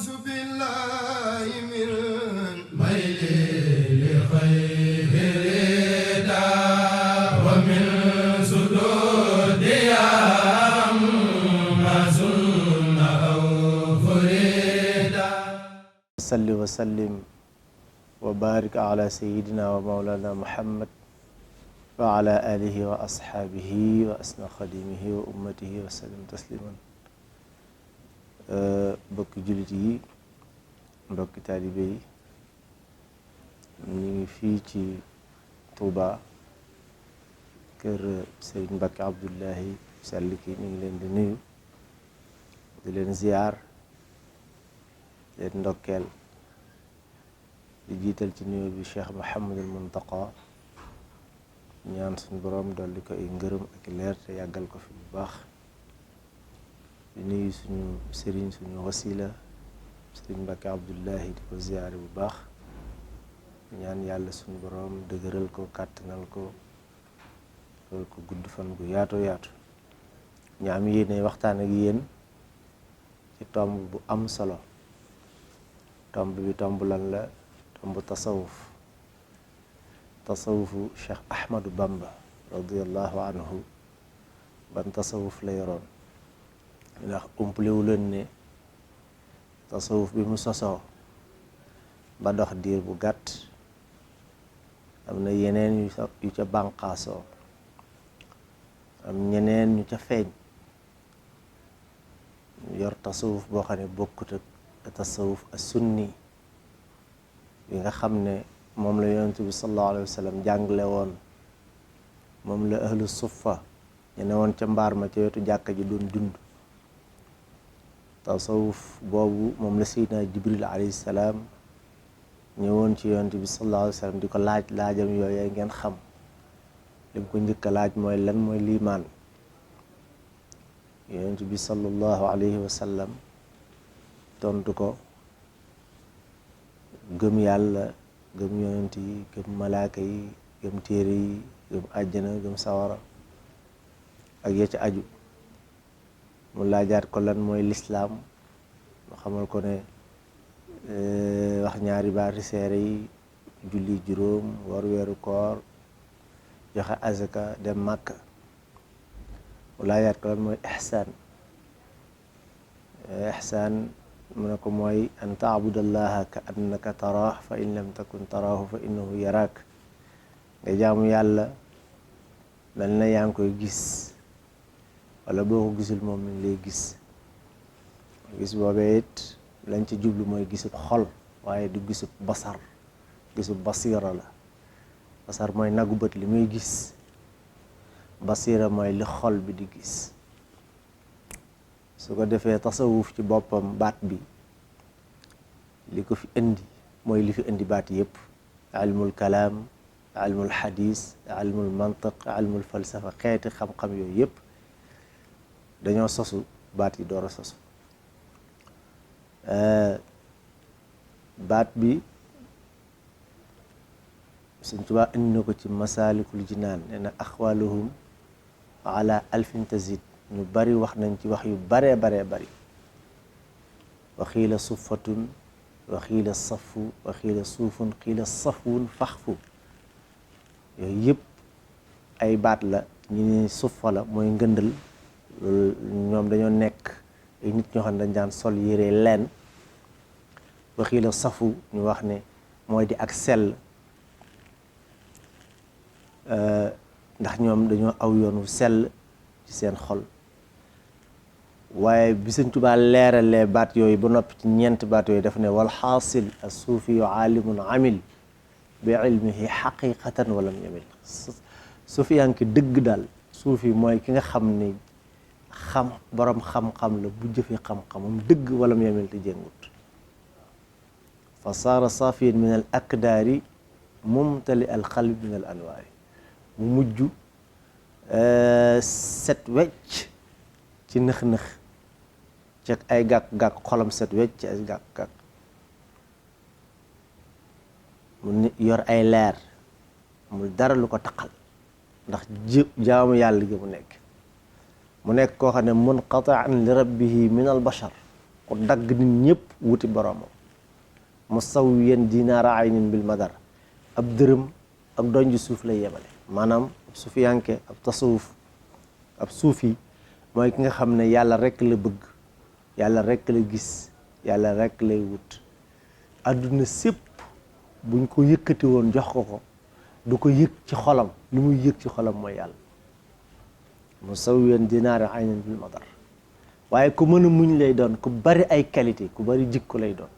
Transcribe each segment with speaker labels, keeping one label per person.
Speaker 1: أعوذ بالله من
Speaker 2: ميل لخير ردا ومن سدود ما سن أو فردا
Speaker 3: صل وسلم وبارك على سيدنا ومولانا محمد وعلى آله وأصحابه وأسنى خديمه وأمته وسلم تسليما mbokki jullit yi mbokki taalibe yi ñu ngi fii ci Touba kër Serigne Mbacké Abdoulahi Sall ki ñu ngi leen di nuyu di leen ziyaar di leen ndokkeel di jiital ci nuyu bi Cheikh Mouhamadul Muntaqa ñaan suñu borom dolli ko ay ngërëm ak leer te yàggal ko fi bu baax di nuyu suñu sëriñ suñu wasila sëriñ Mbacké Abdoulahi di ko ziyaare bu baax ñaan yàlla suñu borom dëgëral ko kàttanal ko loolu ko gudd fan gu yaatoo yaatu ñu am yéene waxtaan ak yéen ci tomb bu am solo tomb bi tomb lan la tomb tasawufu Cheikh Ahmadou Bamba radiallahu anhu ban tasawuf la yoroon ndax umplewu leen ne tasawuf bi mu sosoo ba dox diir bu gàtt am na yeneen yu ca bànqaasoo am ñeneen ñu ca feeñ yor tasawuf boo xam ne bokkut ak tasawuf as sunni bi nga xam ne moom la yonent bi sallallahu alayhi wa sallam jàngale woon moom la ahlu suffa ñu ne woon ca mbaar ma ca wetu jàkka ji doon dund tasawuf boobu moom la seydina jibril alayhi salaam ñëwoon ci yonent bi sallallahu alayhi wa sallam di ko laajam yooyu ngeen xam li mu ko njëkk a laaj mooy lan mooy liimaan yonent bi sallallahu alayhi wa sallam tontu ko gëm yàlla gëm yonent yi gëm malaaka yi gëm téere yi gëm àjjana gëm sawara ak ya ca aju mu laajaat ko lan mooy lislaam mu xamal ko ne wax ñaari baati seere yi julli juróom war weeru koor joxe azaka dem màkka mu laajaat ko lan mooy ihsaan mu ne ko mooy an taabudallaha ka annaka taraah fa in lam takun taraahu fa innahu yaraak nga jaamu yàlla mel na yaa ngi koy gis wala boo ko gisul moom mi ngi lay gis boobee it lañ ci jublu mooy gisub xol waaye du gisub basar gisub basira la basar mooy nagu bët li muy gis basira mooy li xol bi di gis su ko defee tasawuf ci boppam baat bi li ko fi indi mooy li fi indi baat yépp ilmul kalaam ilmul xadis ilmul mantiq ilmul falsafa xeeti xam-xam yooyu yépp dañoo sosu baat yi door a sosu baat bi Sëñ Tuubaa indi na ko ci masaalikul jinaan nee na axwaaluhum ala alfin tazid ñu bari wax nañ ci wax yu baree bari wa xiila suffatun wa xiila safu wa xiila suufun xiila safwun faxfu yooyu yëpp ay baat la ñu ne suffa la mooy ngëndal loolu ñoom dañoo nekk ay nit ñoo xam ne dañ daan sol yére leen wa xiila safu ñu wax ne mooy di ak sell ndax ñoom dañoo aw yoon wu sell ci seen xol waaye bi Sëñ Tuubaa leeralee baat yooyu ba noppi ci ñeent baat yooyu daf ne wal xaasil as suufiyu aalimun amil bi ilmihi xaqiqatan walam yamil suufiyanki dëgg daal suufi mooy ki nga xam ni borom xam-xam la bu jëfe xam-xamam dëgg walam yamil te jéngut fa saara safiyan min al akdaari mumtali al qalbi min al anwaari mu mujj set wecc ci nëx-nëx ci ay gàkk-gàkk xolam set wecc ci ay gàkk-gàkk mu yor ay leer amul dara lu ko taqal ndax jaamu yàlla gi mu nekk koo xam ne munqati'an li rabbihi min al bashar ku dagg nit ñëpp wuti boromam musawwiyan dinaara aynin bil madar ab dërëm ak donj suuf lay yemale maanaam ab sufiyanke ab tasawuf ab suufi mooy ki nga xam ne yàlla rekk la bëgg yàlla rekk la gis yàlla rekk lay wut àdduna sépp buñ ko yëkkati woon jox ko du ko yëg ci xolam li muy yëg ci xolam mooy yàlla musawwiyan dinaara aynin bil madar waaye ku mën a muñ lay doon ku bari ay qualité ku bari jikko lay doon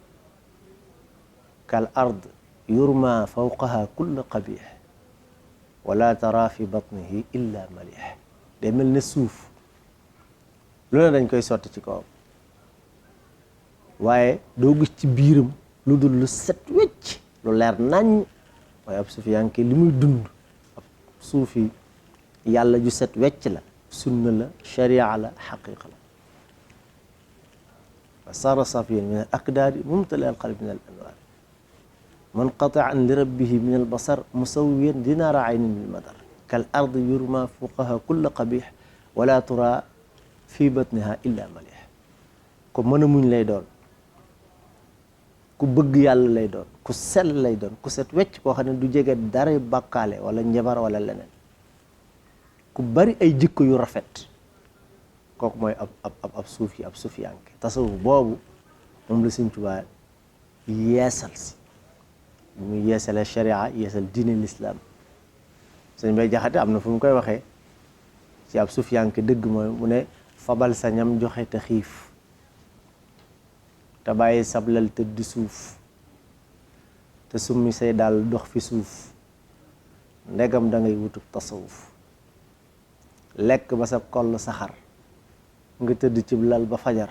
Speaker 3: kal ard yurma fawqaha kulla qabih wala tara fi batnihi illa malih day mel ne suuf lu ne dañ koy sotti ci kawam waaye doo gis ci biiram lu dul lu set wecc lu leer nañ waaye ab sufiyanke li muy dund ab suufi yàlla ju set wecc la sunna la sharia la xaqiqa la fa sara safiyan min al akdaari mumtali al qalbi min al anwaar munqatian li rabbihi min al basar musawiyan dinaara aynin bil madar kal ard yurma fuqaha kulla qabih wala tura fi batniha illa malih ko mën a muñ lay doon ku bëgg yàlla lay doon ku sell lay doon ku set wecc koo xam ne du jege dara bàkkaale wala njabar wala leneen ku bari ay jikko yu rafet kooku mooy ab suufi ab sufiyanke tasawuf boobu moom la Sëñ Tuubaa yeesal si bu muy yeesalee sharia yeesal diine l'islam Sëñ Bay Jaxate am na fu mu koy waxee ci ab sufiyanke dëgg mooy mu ne fabal sa ñam joxe te xiif te bàyyi sablal tëdd suuf te summi say daal dox fi suuf ndegam da ngay wutub tasawuf lekk ba sa koll saxar nga tëdd ci lal ba fajar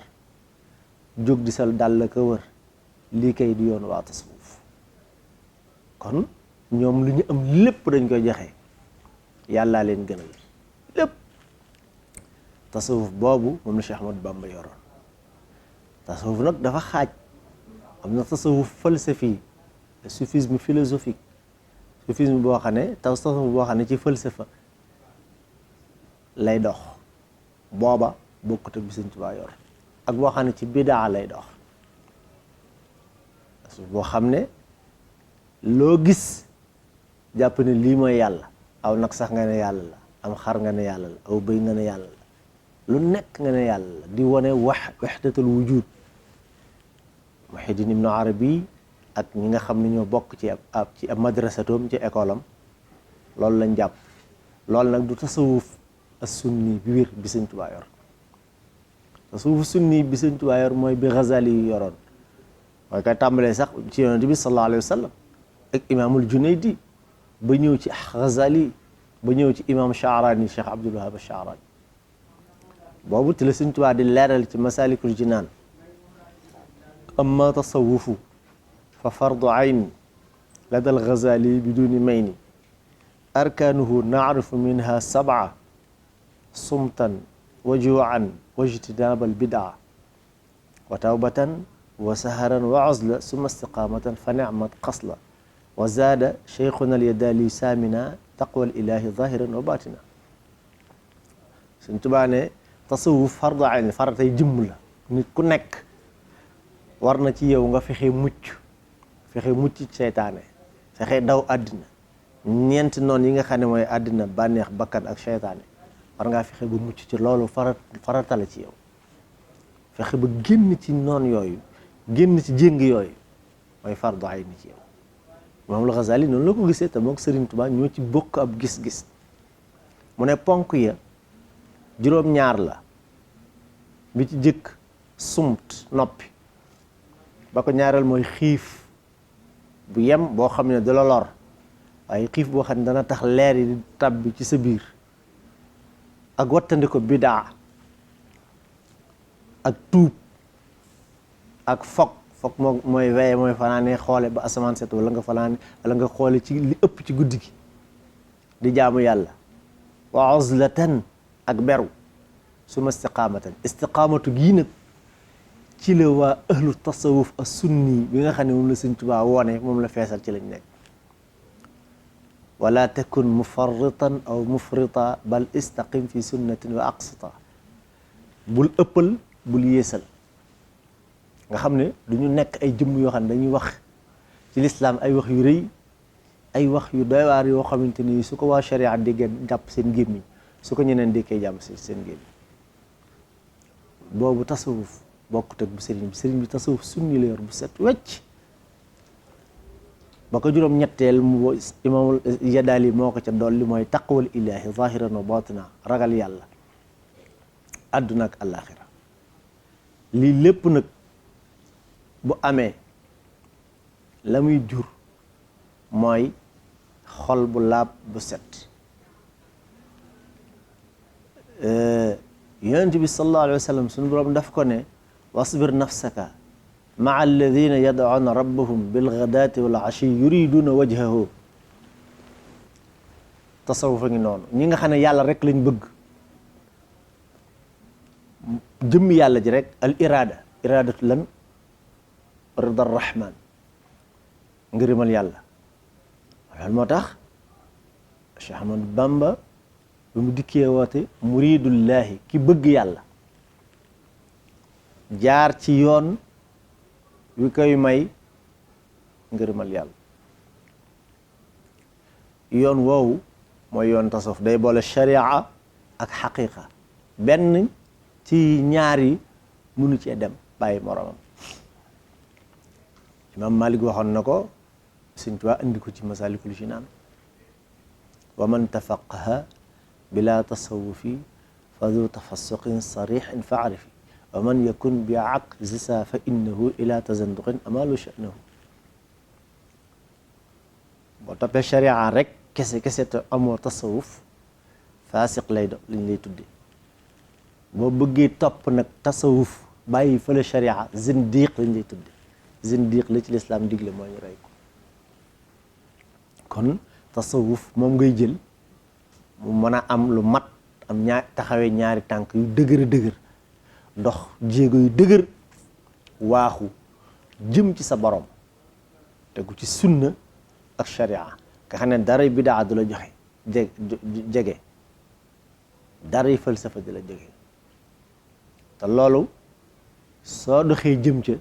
Speaker 3: jóg di sal dàll ka wër lii kay di yoon waa tasawuf kon ñoom lu ñu am lépp dañ koy joxe yàllaa leen gënal lépp tasawuf boobu moom la Cheikh Ahmadou Bamba yoroon tasawuf nag dafa xaaj am na tasawuf falsafi soufisme philosophique soufisme boo xam ne tasawuf boo xam ne ci falsafa lay dox booba bokkut ak bi Sëñ Tuubaa yor ak boo xam ne ci bidaa lay dox boo xam ne loo gis jàpp ne lii mooy yàlla aw nag sax nga ne yàlla la am xar nga ne yàlla la aw bëy nga ne yàlla la lu nekk nga ne yàlla la di wane wahdatul wujud Muhyiddin Ibn Arabi ak ñi nga xam ne ñoo bokk ci ab madrasatoom ci école am loolu lañ jàpp loolu nag du tasawuf as-sunni bi wér bi Sëñ Tuubaa yor tasawuf sunni bi Sëñ Tuubaa yor mooy bi Ghazali yi yoroon mooy koy tàmbalee sax ci yonent bi sallallahu alayhi wa sallam ak imaamul Junaydi ba ñëw ci Ghazali ba ñëw ci imam Sha'rani Cheikh Abdul Wahab Sha'rani boobu te la Sëñ Tuubaa di leeral ci Masalikul Jinaan amma tasawufu fa fardu ayni lada al-Ghazali biduni mayni arkaanuhu naarifu minha sab'a sumtan wa juu'an wa ijtinaaba al-bid'a wa tawbatan wa saharan wa uzla summa istiqaamatan fa ni'mat qasla wa zaada cheikhuna al-Yadaali saamina taqwa al-ilaahi zaahiran wa baatina Sëñ Tuubaa ne tasawuf fardu ayn faratay jëmm la nit ku nekk war na ci yow nga fexe mucc ci seytaane fexe daw àddina ñeenti noon yi nga xam ne mooy àddina bànneex bakkan ak seytaane war ngaa fexe ba mucc ci loolu farata la ci yow fexe ba génn ci noon yooyu génn ci jéng yooyu mooy fardu ayni ci yow Imaam al-Ghazali noonu la ko gisee te moom Sëriñ Tuubaa ñoo ci bokk ab gis-gis mu ne ponk ya juróom-ñaar la bi ci jëkk sumt noppi ba ko ñaareel mooy xiif bu yem boo xam ne du la lor waaye xiif boo xam ne dana tax leer yi di tàbbi ci sa biir ak wattandi ko bidaa ak tuub ak fokk mooy weye mooy fanaane xoole ba asamaan set wala nga xoole ci li ëpp ci guddi gi di jaamu yàlla wa uzlatan ak beru suma istiqaamatu gii nag ci la waa ahlu tasawuf as sunni bi nga xam ne moom la Sëñ Tuubaa wone moom la feesal ci lañ nekk wala takun mufarritan aw mufrita bal istaqim fi sunnatin wa aqsita bul ëppal bul yéesal nga xam ne du ñu nekk ay jëmm yoo xam ne dañuy wax ci lislaam ay wax yu rëy ay wax yu doy waar yoo xamante ni su ko waa sharia déggee jàpp seen gémmiñ su ko ñeneen déggee jàmm seen gémmiñ boobu tasawuf bokkut ak bu sëriñ bi tasawuf sunni la yor bu set wecc ba ko juróom ñetteel mu imaamul Yadaali moo ko ca dolli mooy taqwal ilaahi zahiran wa batina ragal yàlla àdduna ak àllaaxira lii lépp nag bu amee la muy jur mooy xol bu laab bu set yonent bi sallallahu alayhi wa sallam suñu borom daf ko ne wasbir nafsaka maa alladina yad'una rabbahum bilghadaati wal ashi yuriduna wajhahu tasawuf a ngi noonu ñi nga xam ne yàlla rek lañ bëgg jëmmi yàlla ji rek al iradatu lan rida rahman ngërëmal yàlla loolu moo tax Cheikh Ahmadou Bamba bi mu dikkee woote muridullahi ki bëgg yàlla jaar ci yoon wi koy may ngërëmal yàlla yoon woowu mooy yoon tasawuf day boole sharia ak xaqiqa benn ci ñaari mënu cee dem bàyyi moromam imam Malik waxoon na ko Sëñ Tuubaa andi ko ci Masaalikul Jinaan wa man tafaqaha bila tasawufi fa du tafassuqin sarixin fa arifi wa man yakun bi aqzisa fa innahu ila tazanduqin amalu sha'nahu boo toppee sharia rek kese te amoo tasawuf faasiq lay do liñ lay tudde boo bëggee topp nag tasawuf bàyyi fële sharia zindiq lañ lay tudde zindiq la ci lislaam digle mooy ñu rey ko kon tasawuf moom ngay jël mu mën a am lu mat am taxawee ñaari tànk yu dëgër dox jéego yu dëgër waaxu jëm ci sa borom tegu ci sunna ak sharia nga xam ne daray bidaa du la joxe jege daray falsafa di la jege te loolu soo doxee jëm ca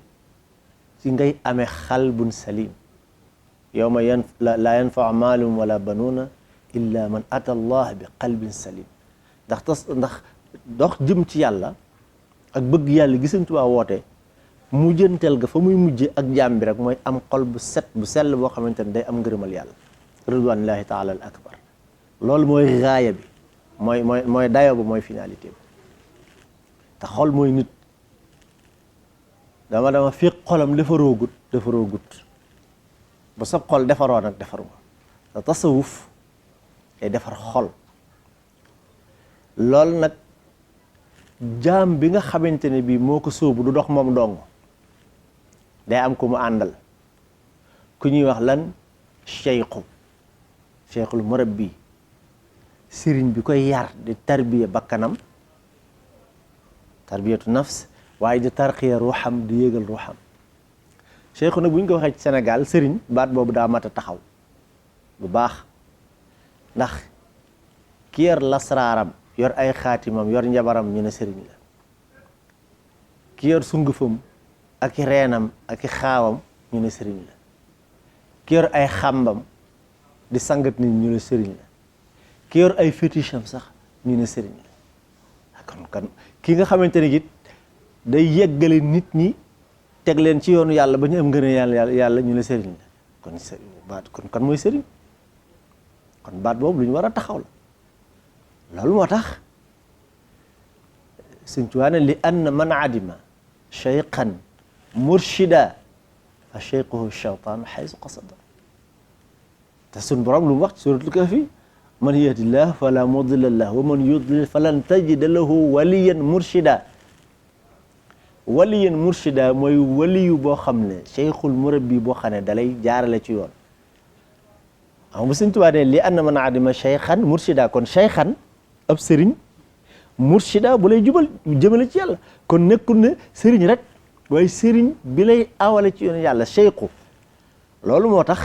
Speaker 3: ci ngay amee xalbun salim yawma laa yanfau maalum wala banuuna illa man ata allah bi qalbin salim ndax dox jëm ci yàlla ak bëgg yàlla Sëñ Tuubaa woote mujjanteel ga fa muy mujje ak jaam bi rek mooy am xol bu set bu sell boo xamante ne day am ngërëmal yàlla ridwanullahi taala al akbar loolu mooy gaaya bi mooy dayo ba mooy finalité bi te xol mooy nit dama fiq xolam defaroo gut ba sab xol defaroo nag defaru nga te tasawuf day defar xol loolu nag jaam bi nga xamante ne bii moo ko sóobu du dox moom dong day am ku mu àndal ku ñuy wax lan cheikhul murabbi sëriñ bi koy yar di tarbiya bakkanam tarbiyatu nafs waaye di tarqiya ruuxam di yéegal ruuxam cheikhu nag bu ñu ko waxee ci Sénégal sëriñ baat boobu daa mat a taxaw bu baax ndax ki yor lasraaram yor ay xaatimam yor njabaram ñu ne sëriñ la ki yor sungufam ak i reenam ak i xaawam ñu ne sëriñ la ki yor ay xàmbam di sangat nit ñu ne sëriñ la ki yor ay féticham sax ñu ne sëriñ la kon ki nga xamante ne it day yeggale nit ñi teg leen ci yoonu yàlla ba ñu am ngën yàlla ñu ne sëriñ la kon baat kon kan mooy sëriñ kon baat boobu lu ñu war a taxaw la loolu moo tax Sëñ Tuubaa ne li anna man adima cheykhan murshida fa cheykhuhu cheytaan xaysu qasada te suñ borom lu mu wax ci suratul kahfi man yahdillah fala mudilla lah wa man yudlil falan tajida lahu waliyan murshida mooy waliyu boo xam ne cheikhul murabbi boo xam ne dalay jaarale ci yoon xam bu Sëñ Tuubaa ne li anna man adima cheykhan murshida kon cheykhan ab sëriñ murshida bu lay jubal jëmale ci yàlla kon nekkul ne sëriñ rek waaye sëriñ bi lay awale ci yoon yàlla cheikhu loolu moo tax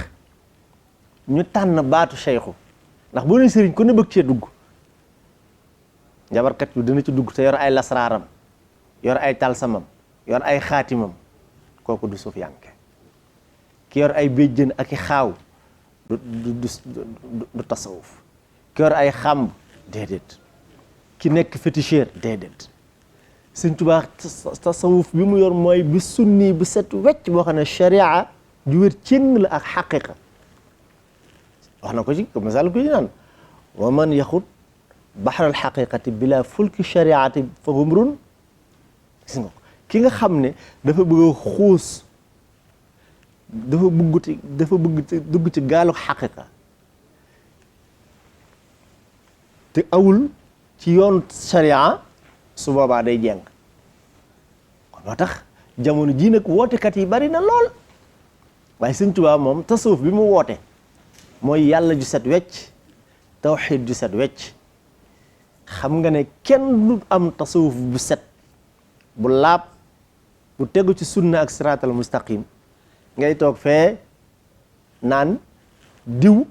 Speaker 3: ñu tànn baatu cheikhu ndax boo nee sëriñ ku ne bëgg cee dugg njabarkat yu dina ci dugg te yor ay lasraaram yor ay talsamam yor ay xaatimam kooku du suufiyanke ki yor ay béjjën ak i xaaw du tasawuf ki yor ay xàmb déedéet ki nekk féticheur déedéet Sëñ Tuubaa tasawuf bi mu yor mooy bi sunni bu set wecc boo xam ne sharia ju wér cëng la ak xaqiqa wax na ko ci misal ko ci naan wa man yaxut baxral xaqiqati bila fulki shariati fa humrun gis nga ko ki nga xam ne dafa bëgg a xuus dafa bëgg dugg ci gaalu xaqiqa te awul ci yoon sharia su boobaa day jeng kon moo tax jamono jii nag wootekat yi bari na lool waaye Sëñ Tuubaa moom tasawuf bi mu woote mooy yàlla ju set wecc tawxiid ju set wecc xam nga ne kenn du am tasawuf bu set bu laab bu tegu ci sunna ak siraatal mustaqim ngay toog fee naan diw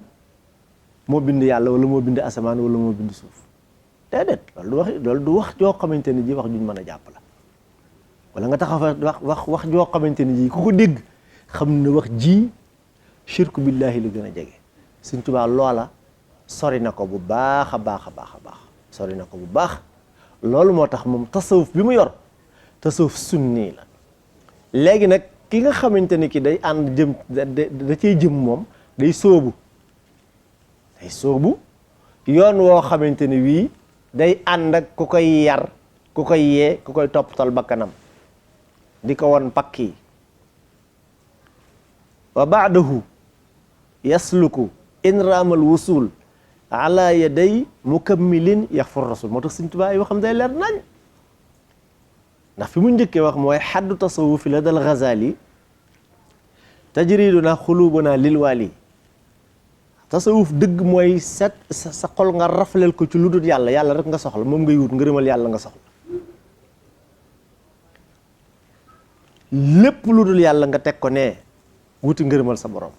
Speaker 3: moo bind yàlla wala moo bind asamaan wala moo bind suuf déedéet loolu du wax joo xamante ni ji wax juñ mën a jàpp la wala nga taxaw wax joo xamante ni ji ku ko dégg xam ne wax ji shirku billahi la gën a jege Sëñ Tuubaa loola sori na ko bu baax a baax a baax a baax sori na ko bu baax loolu moo tax moom tasawuf bi mu yor tasawuf sunni la léegi nag ki nga xamante ni ki day ànd jëm da cay jëm moom day sóobu yoon woo xamante ni wii day ànd ak ku koy yar ku koy yee ku koy toppatoo bakkanam di ko won pakk yi wa baadahu yasluku in raamal wusul ala yaday mukammilin yaxfur rasul moo tax Sëñ Tuubaa yoo xam day leer nañ ndax fi mu njëkkee wax mooy xaddu tasawufi la dal Ghazali tajriduna xulubuna lil wali tasawuf dëgg mooy sa xol nga rafleel ko ci lu dul yàlla rek nga soxla moom ngay wut ngërëmal yàlla nga soxla lépp lu dul yàlla nga teg ko ne wuti ngërëmal sa borom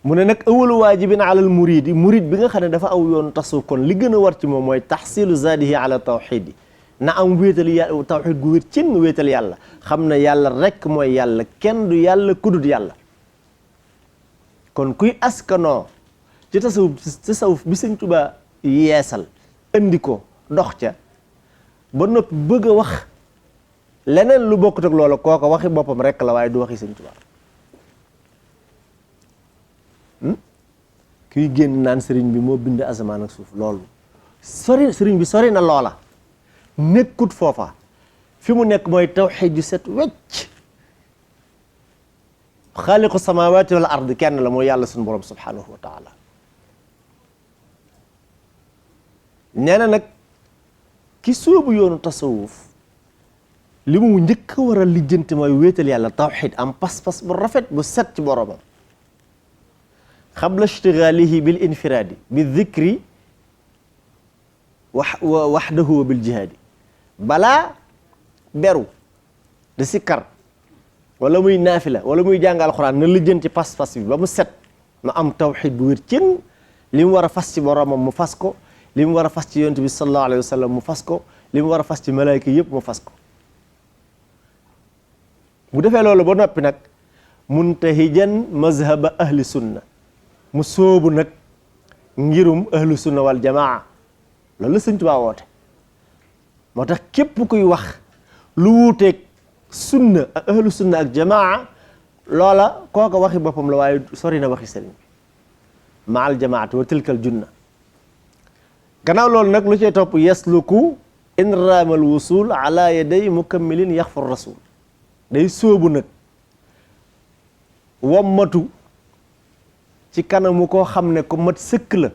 Speaker 3: mu ne nag awalu waajibin alal murid bi nga xam ne dafa aw yoon tasawuf kon li gën a war ci moom mooy taxsilu zaadihi ala tawxid na am wéetal yàlla tawxid gu wér cin wéetal yàlla xam ne yàlla rek mooy yàlla kenn du yàlla kudut yàlla kon kuy askanoo ci tasawuf bi Sëñ Tuubaa yeesal andi ko dox ca ba noppi bëgg a wax leneen lu bokkut ak loola kooko waxi boppam rek la waaye du waxi Sëñ Tuubaa kuy génn naan sëriñ bi moo bind asamaan ak suuf loolu sëriñ bi sori na loola nekkut foofa fi mu nekk mooy tawxiid ju set wecc xaaliqu samawati wal ard kenn la mooy yàlla suñu borom subhanahu wa taala nee na nag ki sóobu yoonu tasawuf li mu njëkk a war a lijjanti mooy wéetal yàlla tawxiid am pas-pas bu rafet bu set ci boromam xabla ishtigaalihi bil infiraadi bi dhikri waxdahu wa bil jihaadi balaa beru di sikkar wala muy naafila wala muy jàng alxuraan na lijjanti pas-pas bi ba mu set na am tawxiid bu wér cëng li mu war a fas ci boromam mu fas ko li mu war a fas ci yonent bi sallallahu alayhi wa sallam mu fas ko li mu war a fas ci malaayka yëpp mu fas ko bu defee loolu ba noppi nag muntahijan mazhaba ahli sunna mu sóobu nag ngirum ahlu sunna wal jamaa loolu la Sëñ Tuubaa woote moo tax képp kuy wax lu wuuteeg sunna ak ahlu sunna ak jamaa loola kooka waxi boppam la waaye sori na waxi sëriñ bi maal jamaati wa tilkal junna gannaaw loolu nag lu cee topp yasluku in raamal wusul ala yaday mukammilin yaxfur rasul day sóobu nag wommatu ci kanamu koo xam ne ko mat sëkk la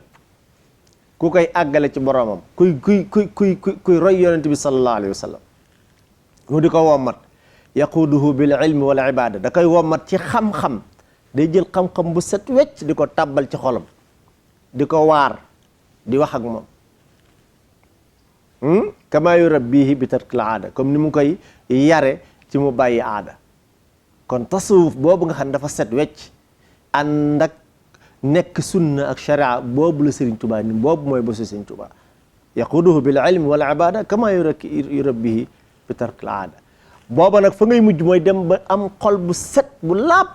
Speaker 3: ku koy àggale ci boromam kuy roy yonent bi sallallahu alayhi wa sallam mu di ko wommat yaquduhu bil ilmi wal ibada da koy wommat ci xam-xam day jël xam-xam bu set wecc di ko tàbbal ci xolam di ko waar di wax ak moom kama yurabbihi bi tarkil aada comme ni mu koy yare ci mu bàyyi aada kon tasawuf boobu nga xam ne dafa set wecc ànd ak nekk sunna ak sharia boobu la Sëriñ Tuubaa ni boobu mooy bésu Sëriñ Tuubaa yaquduhu bil ilmi wal ibada kama yurabbihi bi tarkil aada booba nag fa ngay mujj mooy dem ba am xol bu set bu laab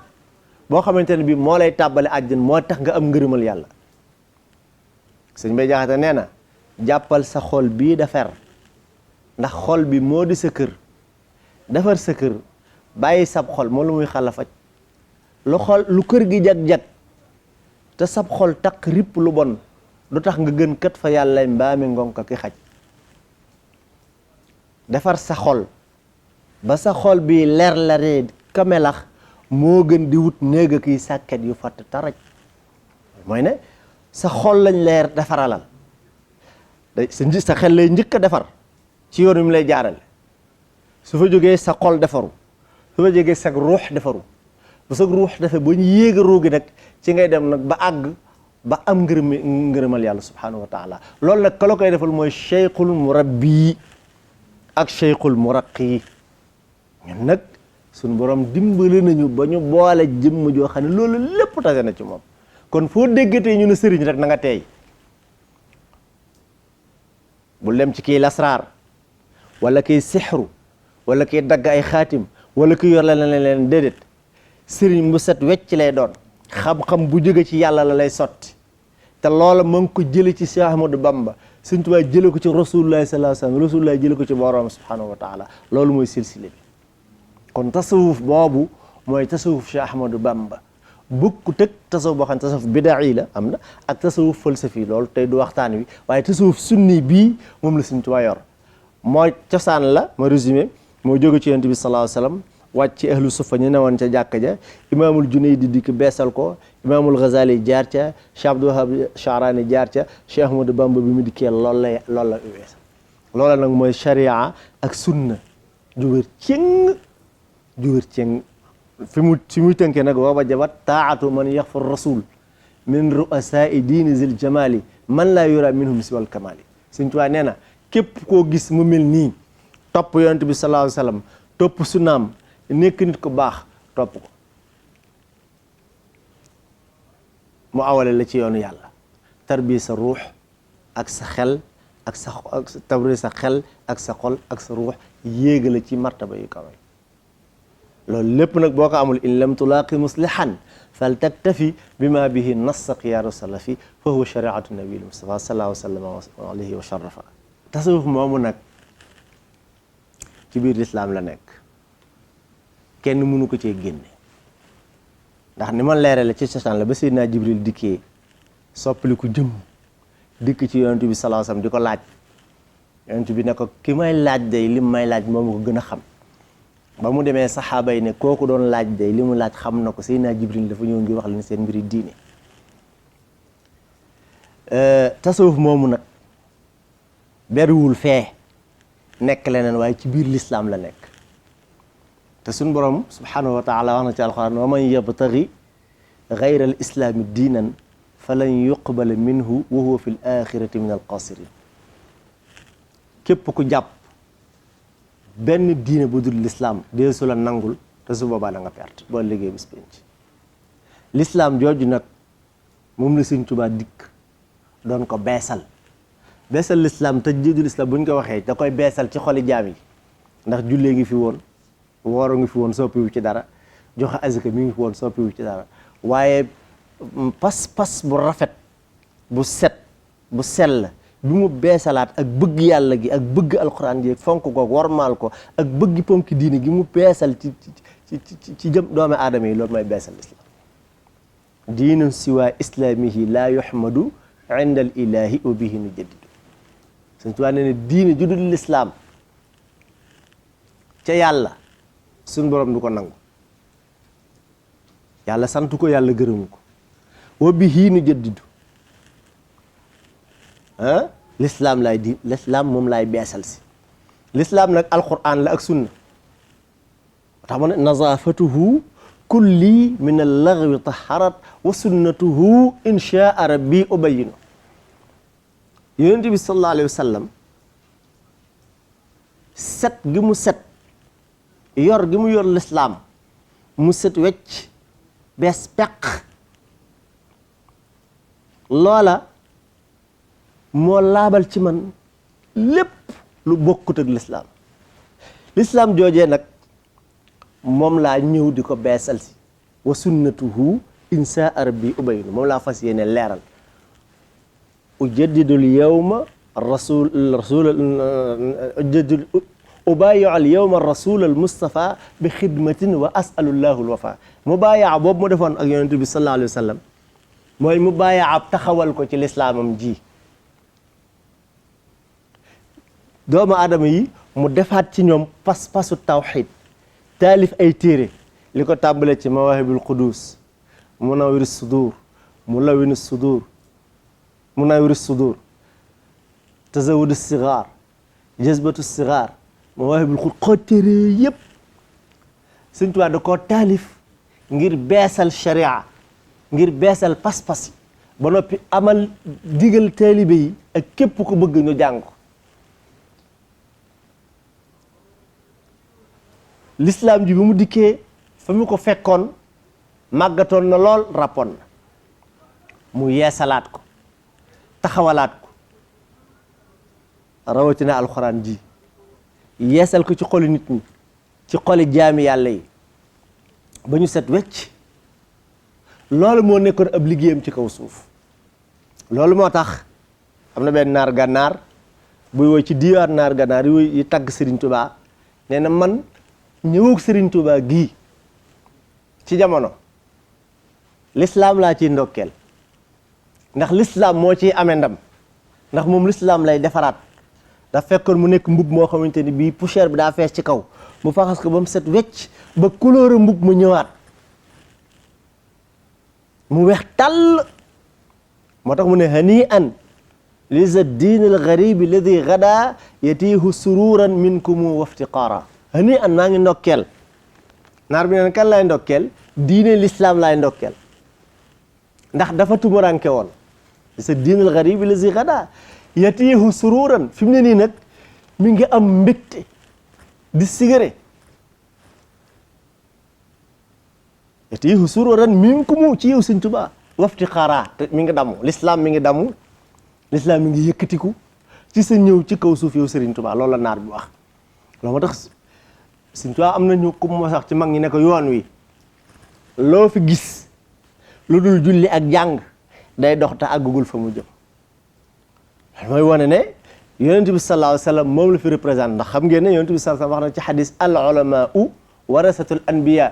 Speaker 3: boo xamante ne bii moo lay tàbbale àjjana moo tax nga am ngërëmal yàlla sëñ Bay Jaxate nee na jàppal sa xol bii defar ndax xol bi moo di sa kër defar sa kër bàyyi sab xol moo lu muy xala faj lu kër gi jag-jag te sab xol takk ripp lu bon du tax nga gën kat fa yàlla mbaami ngonka ki xaj defar sa xol ba sa xol bi leer laree kamelax moo gën di wut néeg ak yi sàkket yu fatt taraj mooy ne sa xol lañ leer defaralal sa xel lay njëkk a defar ci yoon wi mu lay jaarale su fa jógee sa xol defaru su fa jógee sa ruux defaru ba sa ruux defe ba ñu yéeg a ruugi nag ci ngay dem nag ba àgg ba am ngërëmal yàlla subhanahu wa taala loolu nag ka la koy defal mooy cheikhul murabbi ak cheikhul muraqi ñun nag suñu borom dimbali nañu ba ñu boole jëmm joo xam ne loolu lépp tase na ci moom kon foo déggatee ñu ne sëriñ rek na nga teey bul dem ci kii lasraar wala kiy sixru wala kiy dagg ay xaatim wala ki yor la leen déedéet sëriñ bu set wecc lay doon xam-xam bu jóge ci yàlla la lay sotti te loola ma ngi ko jële ci Cheikh Ahmadou Bamba Sëriñ Tuubaa jële ko ci rasulullahi sallallahu alayhi wasallam rasulullahi jële ko ci borom subhanahu wa taala loolu mooy silsile bi kon tasawuf boobu mooy tasawuf Cheikh Ahmadou Bamba bokkut ak tasawuf boo xam ne tasawuf bida'i la am na ak tasawuf falsafi loolu tey du waxtaan wi waaye tasawuf sunni bii moom la Sëriñ Tuubaa yor mooy cosaan la ma résumé moo jóge ci yonent bi sallallahu alayhi wasallam wàcc ci ahlu sufa ñu newoon ca jàkka ja imaamul Junaydi dikk beesal ko imaamul Ghazali jaar ca Cheikh Abdou Wahab Charani jaar ca Cheikh Ahmadou Bamba bi mu dikkee loolu la wees loola nag mooy sharia ak sunna ju wér cëng fi muy tënkee nag wa wajabat taatu man yaxfar rasul min ru'asaa'i diini zil jamali man laa yura minhum siwal kamali Sëriñ Tuubaa nee na képp koo gis mu mel nii topp yonent bi sallallahu alayhi wasallam topp sunnaam nekk nit ko baax topp ko mu awale la ci yoonu yàlla tarbi sa ruux ak sa xel ak sa tabri sa xel ak sa xol ak sa ruux yéega la ci martaba yu kawe loolu lépp nag boo ko amul in lam tulaaqi muslihan fal taktafi bima bihi nassa xiyaaru salafi fa huwa shariatu nabil mustafa sallallahu alayhi wa sharafa tasawuf moomu nag ci biir lislaam la nekk kenn mënu ko cee génne ndax ni ma leerale ci cosaan la ba Seydina Jibril dikkee soppali ku jëm dikk ci yonent bi sallallahu alayhi wasallam di ko laaj yonent bi ne ko ki may laaj day li may laaj moom ko gën a xam ba mu demee saxaaba yi ne kooku doon laaj day li mu laaj xam na ko Seydina Jibril dafa ñëw ngir wax leen seen mbiri diine tasawuf moomu nag beriwul fee nekk leneen waaye ci biir lislaam la nekk te suñ borom subhanahu wa taala wax na ci alquran wa man yabtaghi gayra al islaami diinan falan yuqbala minhu wa huwa fi l axirati min al xaasirin képp ku jàpp benn diine bu dul lislaam dee su la nangul te su boobaa da nga perte boo liggéey bis penc lislaam jooju nag moom la Sëriñ Tuubaa dikk doon ko beesal lislaam te jiidul islam bu ñu ko waxee da koy beesal ci xoli jaam yi ndax jullee ngi fi woon wooro ngi fi woon soppiwu ci dara joxe azaka mi ngi fi woon soppiwu ci dara waaye pas bu rafet bu set bu sell bi mu beesalaat ak bëgg yàlla gi ak bëgg alxuraan gi ak fonk ko wormaal ko ak bëgg ponki diini gi mu beesal ci jëm doomi aadama yi loolu mooy beesal islam diinun siwa islamihi la yuhmadu inda al ilahi wa bihi nu jaddidu Sëriñ Tuubaa nee ne diine ju dul lislaam ca yàlla suñ borom du ko nangu yàlla santu ko yàlla gërëmu ko wa bihi nu jaddidu lislaam laay di lislaam moom laay beesal si lislaam nag alquran la ak sunna tax ma ne nazafatuhu kulli min allaghwi taharat wa sunnatuhu inshaa rabbi ubayinu yonent bi sallallahu alayhi wa sallam set gi mu set yor gi mu yor lislaam mu set wecc bees peq loola moo laabal ci man lépp lu bokkut ak lislaam joojee nag moom laa ñëw di ko beesal si wa sunnatuhu insa rabbi ubaynu moom laa fas yéene leeral ujaddidul yawma ubayiu al yawma rasul al mustafa bi xidmatin wa asalullahu al wafa mubayaa boobu mu defoon ak yonent bi sallallahu alayhi wa sallam mooy mubayaa taxawal ko ci lislaamam ji doomu aadama yi mu defaat ci ñoom pas-pasu tawxid taalif ay téere li ko tàmbale ci mawahibul qudus munawwirus sudur mulawwinus sudur munawwirus sudur tazawudus sigaar jazbatus sigaar mawahibul qudus xoo téere yëpp Sëñ Tuubaa da koo taalif ngir beesal sharia ngir beesal pas-pas ba noppi amal digal taalibe yi ak képp ko bëgg ñu jàng ko l'islam ji bi mu dikkee fa mu ko fekkoon màggatoon na lool rappoon na mu yeesalaat ko taxawalaat ko rawatina alxuraan ji yeesal ko ci xoli nit ñi ci xoli jaami yàlla yi ba ñu set wecc loolu moo nekkoon ab liggéeyam ci kaw suuf loolu moo tax am na benn naar gànnaar buy woy ci diwaan naar gànnaar yi tagg Serigne Touba nee na man ñëwug Serigne Touba gii ci jamono l'islam laa ciy ndokkeel ndax l'islam moo ciy amee ndam ndax moom l'islam lay defaraat daf fekkoon mu nekk mbub moo xamante ni bii poussière bi daa fees ci kaw mu faxas ko ba mu set wecc ba couleur mbub mu ñëwaat mu weex tàll moo tax mu ne hani an li za diin al garib alladi gada yatiihu sururan minkumu waftiqaara hani an maa ngi ndokkeel naar bi neen kan laay ndokkeel diine l'islam laay ndokkeel ndax dafa tumuranke woon li za diin al garib alladi gada yatiihu sururan fi mu ne nii nag mi ngi am mbégte di sigare yatiihu sururan minkumu ci yow Sëñ Tuubaa wafti xaaraa te mi ngi damu l'islam mi ngi damu l'islam mi ngi yëkkatiku ci sa ñëw ci kaw suuf yow Sëriñ Tuubaa loolu la naar bi wax loolu moo tax Sëñ Tuubaa am nañu ku ma sax ci mag ñi ne ko yoon wi loo fi gis lu dul julli ak jàng day dox te àggugul fa mu jëm mooy wane ne yonent bi sallallahu alayhi wa sallam moom la fi représenté ndax xam ngeen ne yonent bi sallallahu alayhi wa sallam wax na ci xadis al ulamaau warasatul anbiya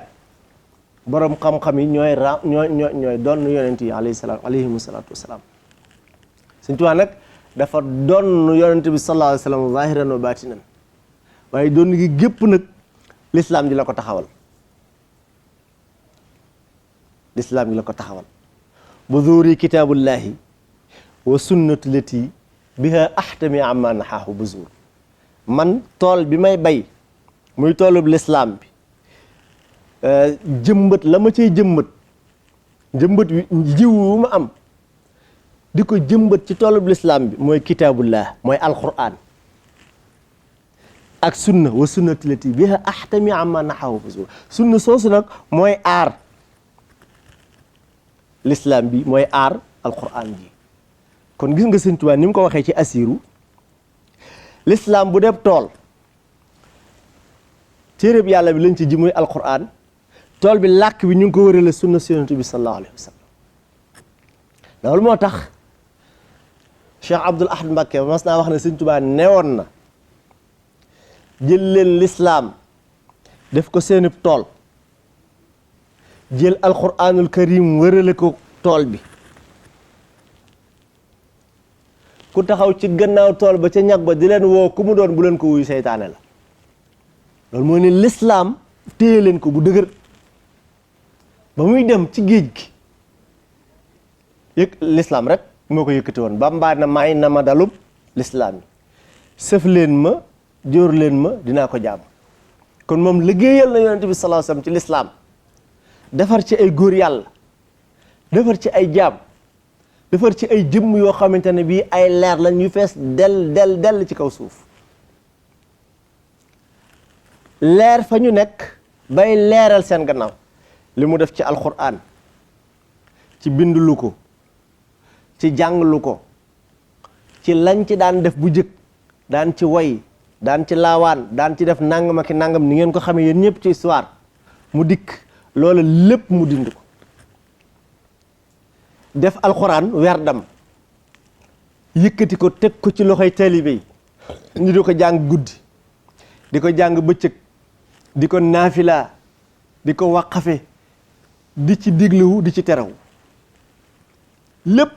Speaker 3: borom xam-xam yi ñooy doon yonent yi alayhimu salaatu wasalaam Sëñ Tuubaa nag dafa doon yonent bi sallallahu alayhi wa sallam zahiran wa batinan waaye doon gi gépp nag l'islam ji la ko taxawal l'islam ji la ko taxawal bu zuuri kitaabullahi wa sunnatu lati biha ahtami amma naxaahu buzuur man tool bi may bay muy toolub l'islam bi jëmbat la ma cay jëmbat jiw wu ma am di ko jëmbat ci toolub l'islam bi mooy kitaabullah mooy alquran ak sunna wa sunnatu lati biha ahtami amma naxaahu buzuur sunna soosu nag mooy aar l'islam bi mooy aar alquran ji kon gis nga Sëñ Tuubaa ni mu ko waxee ci asiru l'islam bu deb tool téereb yàlla bi lañ ci ji muy alquran tool bi làkk bi ñu ngi ko wërale sunna Yonent bi sallallahu alayhi wa sallam loolu moo tax Cheikh Abdoul Ahad Mbacké mas naa wax ne Sëñ Tuubaa newoon na jël leen l'islam def ko seenub tool jël alquranul karim wërale ko tool bi ku taxaw ci gannaaw tool ba ca ñag ba di leen woo ku mu doon bu leen ko wuyu seytaane la loolu moo ne l'islam téye leen ko bu dëgër ba muy dem ci géej gi l'islam rek moo ko yëkkati woon bambaa na may na ma dalub l'islam yi sëf leen ma jóor leen ma dinaa ko jaam kon moom liggéeyal na yonent bi sallallahu alayhi wasallam ci l'islam defar ci ay góor yàlla defar ci ay jaam defar ci ay jëmm yoo xamante ne bii ay leer la ñu fees del ci kaw suuf leer fa ñu nekk bay leeral seen gannaaw li mu def ci alquran ci bindulu ko ci jànglu ko ci lañ ci daan def bu jëkk daan ci woy daan ci laawaan daan ci def nangam ak nangam ni ngeen ko xamee yéen ñëpp ci histoire mu dikk loola lépp mu dind ko def alxuraan werdam yëkkati ko teg ko ci loxoy taalibe yi ñu di ko jàng guddi di ko jàng bëccëg di ko naafila di ko waqafe di ci digluwu di ci teraw lépp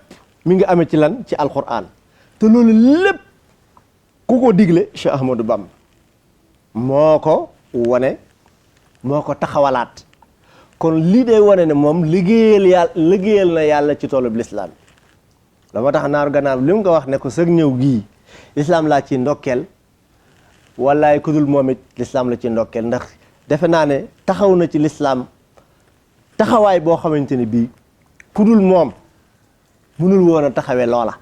Speaker 3: mi ngi amee ci lan ci alxuraan te loolu lépp ku ko digle Cheikh Ahmadou Bamba moo ko wane moo ko taxawalaat kon lii day wane ne moom liggéeyal na yàlla ci toolub lislaam la ma tax naaru gannaaw li mu ko wax ne ko sëg ñëw gii lislaam laa ci ndokkeel wallaay ku dul moom it lislaam la ci ndokkeel ndax defe naa ne taxaw na ci lislaam taxawaay boo xamante ne bii ku dul moom mënul woon a taxawee loola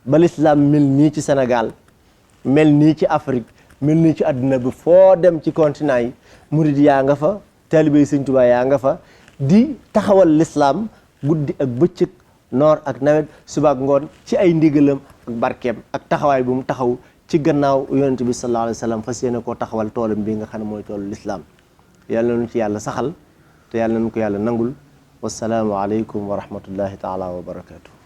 Speaker 3: ba lislaam mel nii ci Sénégal mel nii ci Afrique mel nii ci àdduna bi foo dem ci continent yi murid yaa nga fa taalibe yi Sëñ Tuubaa yaa nga fa di taxawal lislaam guddi ak bëccëg noor ak nawet suba ak ngoon ci ay ndigalam ak barkeem ak taxawaay bu mu taxaw ci gannaaw yonent bi sallallahu alayhi wa sallam fas yéene koo taxawal toolam bi nga xam ne mooy toolu lislaam yàlla nañu ci yàlla saxal te yàlla nañu ko yàlla nangul wasalaamu aleykum wa rahmatullahi taala wa barakaatu.